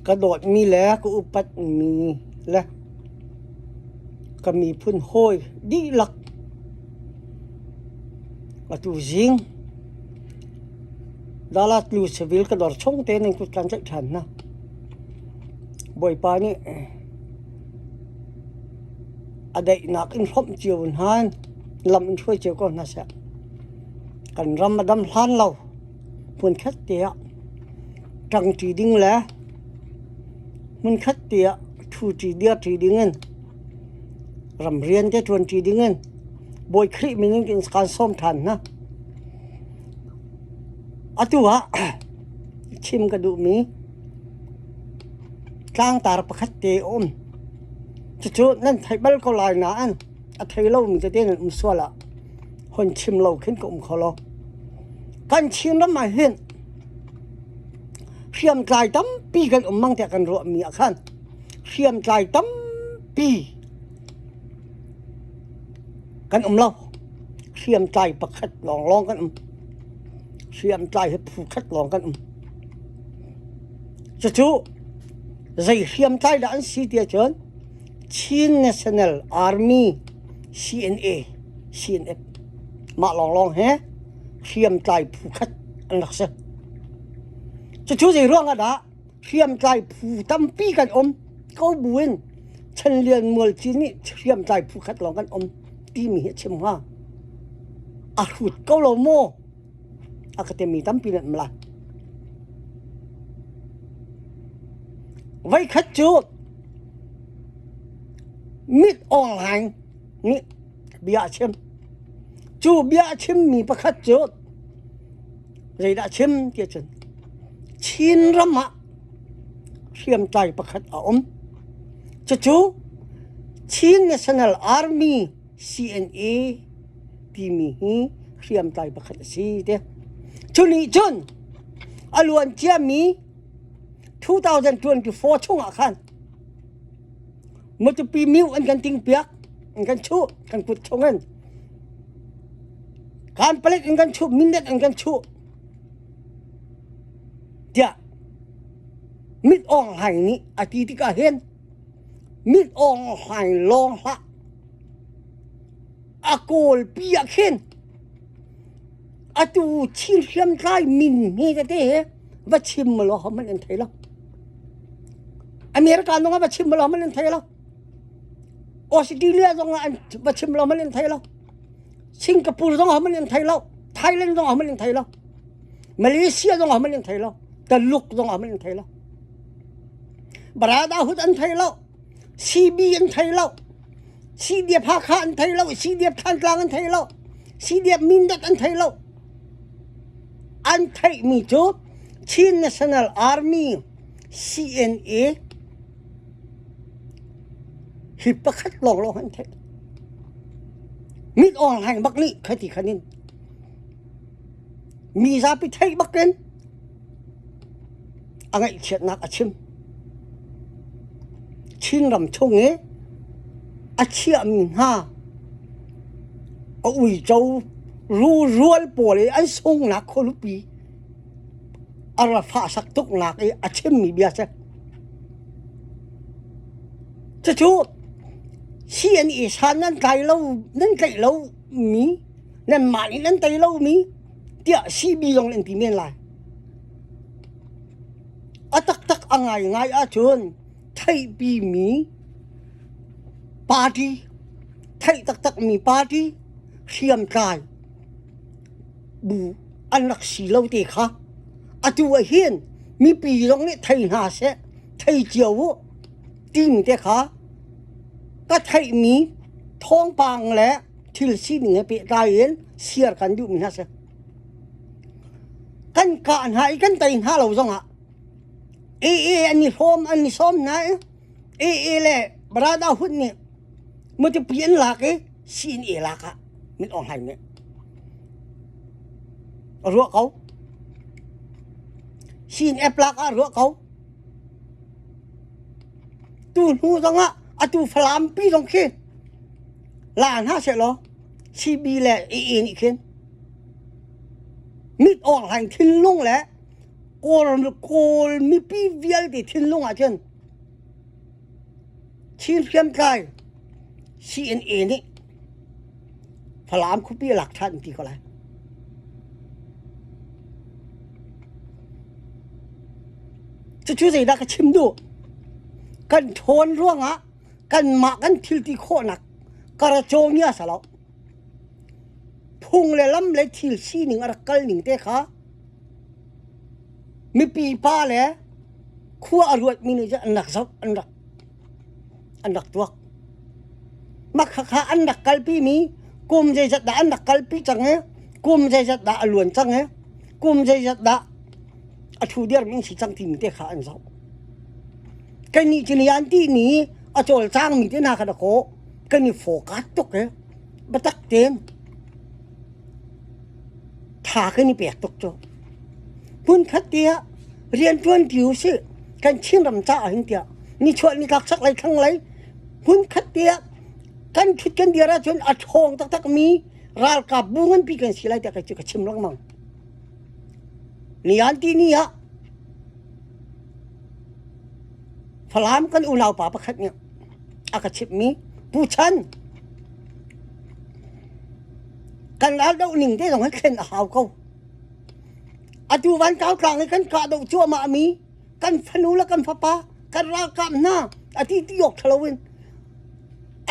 Ka dawtmi le ka upatmi le ka miphun hawi dihlak atu zing Dallas Louisville ka dawr chung te nan kut kan tlaih ṭhan hna. Bawipa nih a daihnak in hrawmh cio hna in lam in hruai cio ko hna seh. Kan ram a dam hlan lo hmunkhat te ah ṭangṭi ding le hmunkhat te ah ṭhuṭi dirṭi dingin ramrian te ṭuanṭi dingin Bawi Khrih min in kaan sawm ṭhan hna. Atu ah chim ka duhmi tlangtar pakhat te a um. Cucu nan theih bal ko lai nain a thei lomi tete nan um sual ah hon chim lo khin ka um kho lo. Kan Chinram ah hin hriamtlai tampi kan um mang tiah kan ruahmi ah khan hriamtlai tampi kan um lo. Hriamtlai pakhat lawnglawng kan um. Hriamtlai hi phu khat lawng kan um. Cucu zei hriamtlai dah an si ti ahcun Chin National Army CNA CNF mah lawnglawng he hriamtlai phu khat an rak si. Cucu zei ruang ah dah hriamtlai phu tampi kan um ko buin Chanlian Mualci nih hriamtlai phu khat lawng kan um timi hi a chim hnga. A hrut ko lo maw? A ka timi tampi nan um lai. Voikhat cu mit online nih bia a chim. Cu bia a chimmi pakhat cu zeidah a chim ti ahcun Chinram ah hriamtlai pakhat a um. Cucu Chin National Army CNA timi hi hriamtlai pakhat a si ti. Cu nih cun a luan ciami 2024 chungah khan Matupi miu an kan tingpiak, an kan chuh, kan kut chungin. Kan palek in kan chuh, mindat an kan chuh. Tiah mit awng hlaing nih a ti tikah hin mit awng hlaing lawng hlah a kawlpi ah khin atu Chin hriamtlai min hme tete he va chim law hohmanh an thei lo. America zong ah va chim law hmanh an thei lo. Australia zong ah an va chim law hmanh an thei lo. Singapore zong ah hmanh an thei lo. Thailand zong ah hmanh an thei lo. Malaysia zong ah hmanh an thei lo. Taluk zong ah hmanh an thei lo. Brotherhood an thei lo. CB an thei lo. CDF Hakha an thei lo. CDF Thantlang an thei lo. CDF Mindat an thei lo. An theihmi cu Chin National Army CNA hi pakhat lawnglawng an theih. Mit awng hlaing bak nih khati khan in mi zapi theih bak in a ngaihchiatnak a chim. Chinram chung i a chiahmi hna a uico rual pawl i an sunghnak khualupi a ra fahsak tuknak i a chimmi bia si. Cucu CNA san nan tlai lo nan tlaih lo mi nanmah nih nan tei lomi tiah CB zong nih an ti men lai. A taktak a ngaingai ahcun theihpimi party, theih taktakmi party hriamtlai bu an rak si lo te kha atu ah hin mipi zong nih thei hna seh, thei cio u timi te kha ka theihmi thawngpang le thil sining he pehtlai in share kan duhmi hna si. Kan kah hna i kan tei hna lo zongah AA an i hrawm an i sawm hna i AA le Brotherhood nih matupi an lak i CNA lak ah min Aung Hlaing nih a ruah ko. CNF lak ah ruah ko. Tu hnu zongah atu Falam pi zong khi la hna sehlaw CB le AA nih khin mit awng hlaing thinlung le Kawl Kawl mipi vialte thinlung ah cun Chin hriamtlai CNA nih Falam khuapi a lak ṭhan ti ko lai. Cucu zeidah ka chim duh? Kan ṭhawn ruangah kanmah kan thil ti khawhnak karacaw sa lo. Phung le lam le thil sining a rak kal ning te kha mipi pa le khua a ruatmi nih cun an rak zoh an rak an rak tuak. Mah khakha an rak kalpi mi kum zeizat dah an rak kalpi cang i kum zeizat dah a luan cang i kum zeizat dah a ṭhu dirmi si cang timi te kha an zoh. Kannih cu ni an ti ni a cawlcangmi te hna kha dakaw kan i focus tuk i biatak tein tha kan i pek tuk cu. Hmunkhat te ah rianṭuan ṭi usih kan Chinram caah hin tiah nichuah nitlak chaklei thlanglei hmunkhat te ah kan ṭhut kan dir ahcun a ṭhawng taktak mi ralkap bu nganpi kan si lai tiah kei cu ka chim lengmang. Nian ti ni ah Falam kan unaupa pakhat nih a ka chimhmi Pu Chan kan raldoh ning te zong hi thlen a hau ko. Atu van kau tlang i kan kahdoh cuahmah mi kan fanu le kan fapa kan ralkap hna a ti ti awk ṭhalo in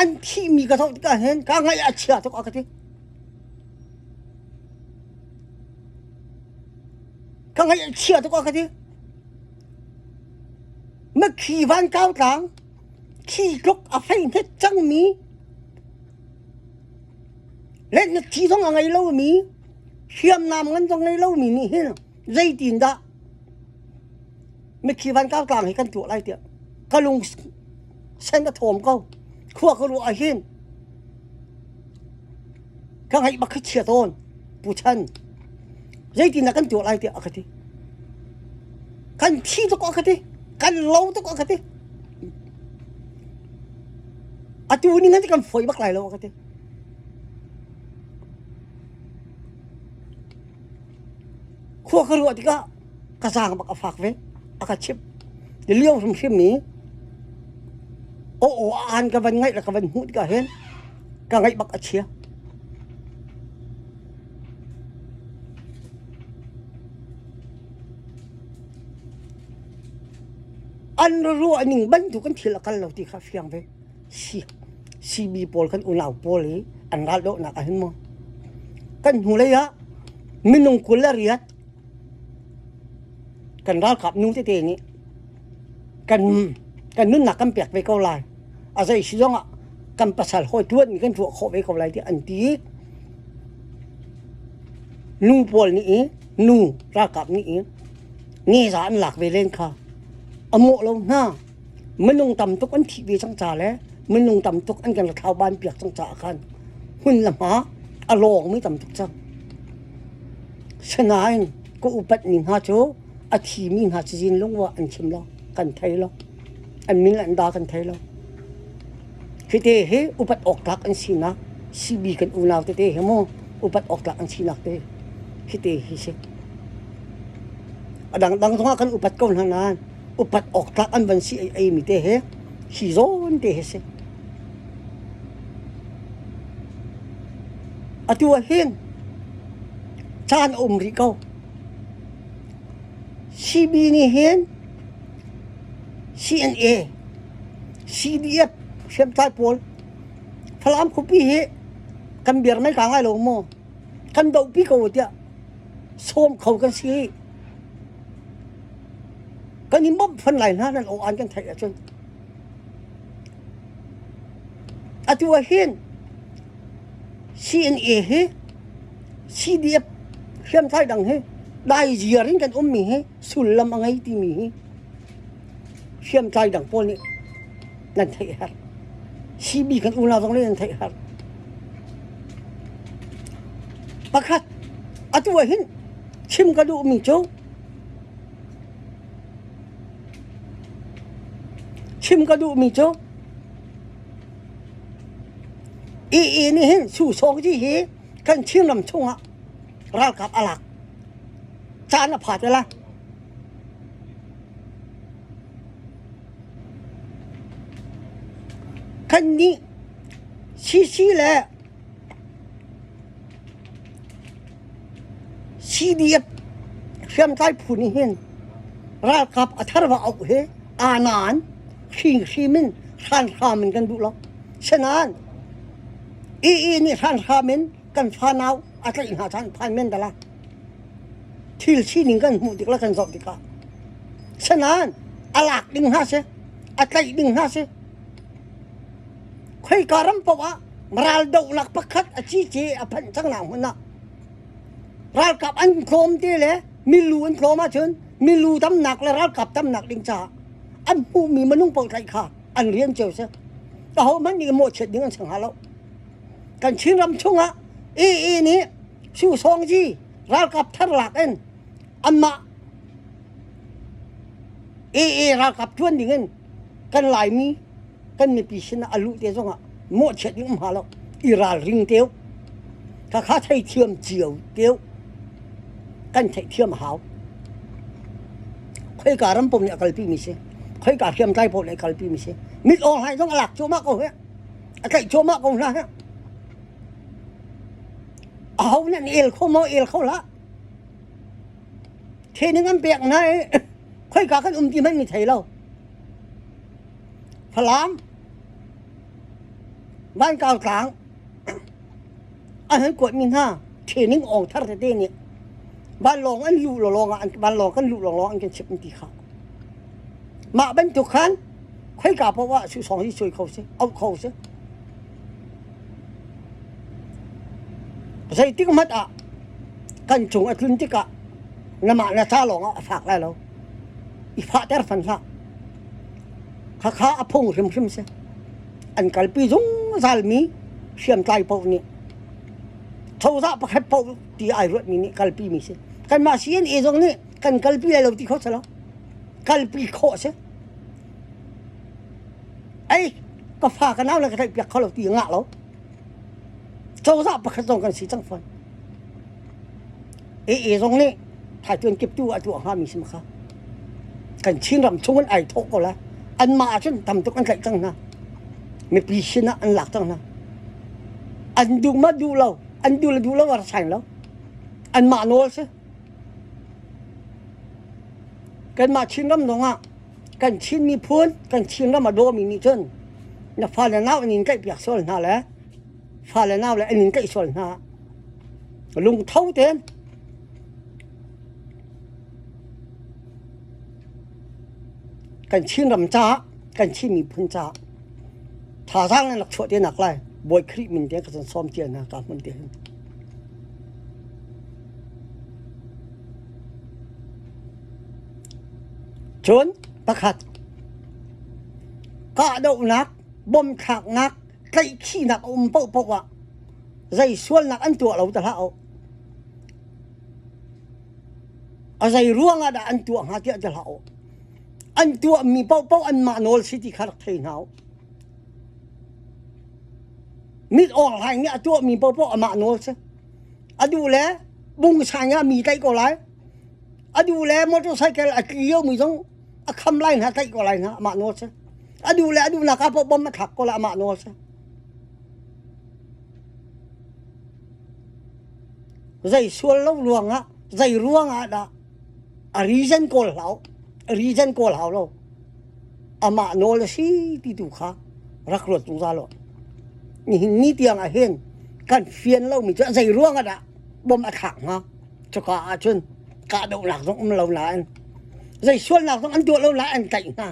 an thihmi ka zoh tikah hin ka ngaih a chia tuk a ka ti. Ka ngaih a chia tuk a ka ti. Makhi van kau tlang khi tluk a fei hnet cangmi le na thi zong a ngei lomi hriamnam ngan zong ngei lomi nih hin zeitin dah mikhi van kau tlang hi kan tuah lai tiah ka lung sen a thawm ko khua ka ruah ah hin ka ngaih bak khi chia tawn pu chan zeitin dah kan tuah lai tiah a ka ti kan thi tuk a ka ti kan lo tuk a ka ti atu ning han kan foi bak lai lo a ka ti khua ka ruah tikah ka zaang bak a fak ve a ka chimh lio hrimhrim mi aw aw aan ka van ngaih le ka van hmuh tikah hin ka ngaih bak a chia an ruah ning bantuk kan thil a kal lo ti kha fiang ve CB pawl kan unau pawl i an ral dawhnak ah hin maw kan hnulei ah minung 28 kan ralkap nu tete nih kan kan nunnak kan pek ve ko lai a zei si zong ah kan pasal hawi tuan mi kan tuah khawh ve ko lai tiah an ti nu pawl nih i nu ralkap nih i neza an lak ve len kha a mawh lo hna minung tam tuk an thih ve cang ca le minung tam tuk an kan thlau ban piak cang caah khan hmun le hma a lawng mi tam tuk cang sinain ka upat mi hna cu a thi mi hna cazin lungwa an chim lo kan thei lo an min an da kan thei lo hite hi upat awk tlak an sinak CB kan unau tete hi mu upat awk tlak an sinak te hite hi si a dangdang zongah kan upat ko hna nain upat awk tlak an van si ei mi te he hi zawn te hi si atu ah hin caan a um rih ko CB nih hin CNA CDF hriamtlai pawl Falam khuapi hi kan biar mei ka ngai lo maw kan dohpi ko tiah sawm kho kan si Kan in bawmh fon lai hna nan aw an kan theih ahcun. Atu ah hin CNA hi CDF hriamtlai dang hi dai ziar in kan ummi hi sullam a ngei timi hi hriamtlai dang pawl nih nan theih har. CB kan unau zong nih nan theih har. Pakhat atu ah hin chim ka duhmi cu Chim ka duhmi cu EE nih hin Susawng ti hi kan Chinram chungah ralkap a lak caan a pha te lai. Kannih CC le CDF hriamtlai phu nih hin ralkap a thar va auh hi aa nain hringhrim in hranhram in kan duh lo. Sinain AA nih hranhram in kan fanau a tlaih hna caan phan men dah la. Thil sining kan hmuh tik le kan zoh tikah. Sinain a lak ding hna si, a tlaih ding hna si. Khoika ram paoh ah raldohnak pakhat a cici a phanh cangnak hmun ah ralkap an tlawm te le milu an tlawm ahcun milu tamnak le ralkap tamnak ding caah an hmuhmi minung paoh tlaih kha an rian cio si. Ahohmanh nih mawhchiat ding an si hnga lo. Kan Chinram chungah AA nih Su Sawngji ralkap thar lak in anmah AA ralkap ṭuan ding in kan Laimi kan mipi sinah a luh te zongah mawhchiat ding um hnga lo i ralring teu khakha theithiam cio teu kan theihthiam a hau khoika ram paoh nih a kalpi mi si khoika hriamtlai paoh nih a kalpi mi si mit awng hlai zong a lak cuahmah ko he a tlaih cuahmah ko hna he aho nih an el kho maw el kho hlah training an pek hna i khoika kan um ti hmanh mi thei lo Falam Vankau tlang an han kuatmi hna training awng thar tete nih vanlawng an luh lawng ah vanlawng kan luh lawng an kan chimh an ti kha. Mah bantuk khan khoika paoh ah susawng hi sui kho si, auh kho si. Zeitik hmanh ah kan cung a tlun tikah namah na ca lawng ah a fak lai lo. I fahter fan hlah. Khakha a phung hrimhrim si. An kalpi zungzalmi hriamtlai paoh nih cozah pakhat paoh ti ai ruatmi nih kalpi mi si. Kanmah CNA zong nih kan kalpi lai lo ti kho si lo. Kalpi khawh si. Ei, ka fa ka nau le ka tlaih piak kho lo ti ngah lo. Cozah pakhat zong kan si cang fawn. AA zong nih thaituan kiptu a tuah hngami si kha. Kan Chinram chung in ai thawh ko la. Anmah ahcun tam tuk an tlaih cang hna. Mipi sin ah an lak cang hna. An duh ma duh lo, an duh le duh lo a rak sain lo. Anmah nawl si. Kanmah Chinram zong ah kan Chin miphun, kan Chinram a dawmi nih cun na fale nau an in tlaihpiak sual hna le fale nau le an in tlaih sual hna. Lungtho tein kan Chinram caah, kan Chin miphun caah thazaang nan rak chuah te nak lai Bawi Khrih min te ka cun sawm cia hna ka hmun te hin. Cun pakhat kahdohnak, bomthlaknak, tlaihkhihnak a um paohpaoh ah zei sualnak an tuah lo ti hlah u. A zei ruang ah dah an tuah hnga tiah ti hlah u. An tuahmi paohpaoh anmah nawl si ti kha rak thei hna u. Mit awng hlaing nih a tuahmi paohpaoh amah nawl si. A duh le bungsaing ah mi tlaih ko lai. A duh le motorcycle a tli liomi zong a kham lai hna tlaih ko lai hna amah nawl si. A duh le a duhnak ah paoh bom a thlak ko lai amah nawl si. Zei sual lo ruangah zei ruangah dah a reason kawl hlau a reason kawl hau lo amah nawl a si ti tu kha rak ruat zungzal u. Nihin ni tiang ah hin kan fian lomi cu zei ruangah dah bom a thlak hnga? Cuka ahcun kahdohnak zong um lo nain zei sualnak zong an tuah lo nain an tlaih hna.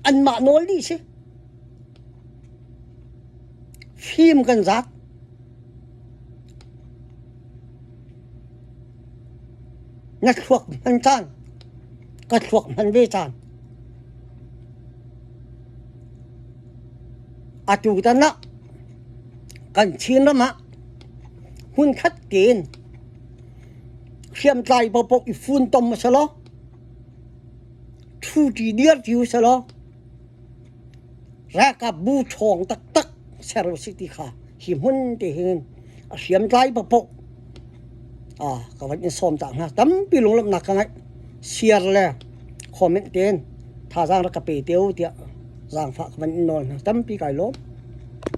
Anmah nawl dih si. Fim kan zat. Na thluak hman caan, ka thluak hman ve caan. Atu tan ah kan Chinram ah hmunkhat tein hriamtlai paohpaoh i funtom a si law, ṭhuṭi dirṭi u si law, ralkap bu ṭhawng taktak ser u sih ti kha hi hmun te hin a hriamtlai paohpaoh ka van in sawm ta hna. Tampi lunglawmhnak ka ngeih. Share le comment tein thazaang rak ka pe te u tiah. Zaangfah ka van in nawl hna. Tampi kai lawm.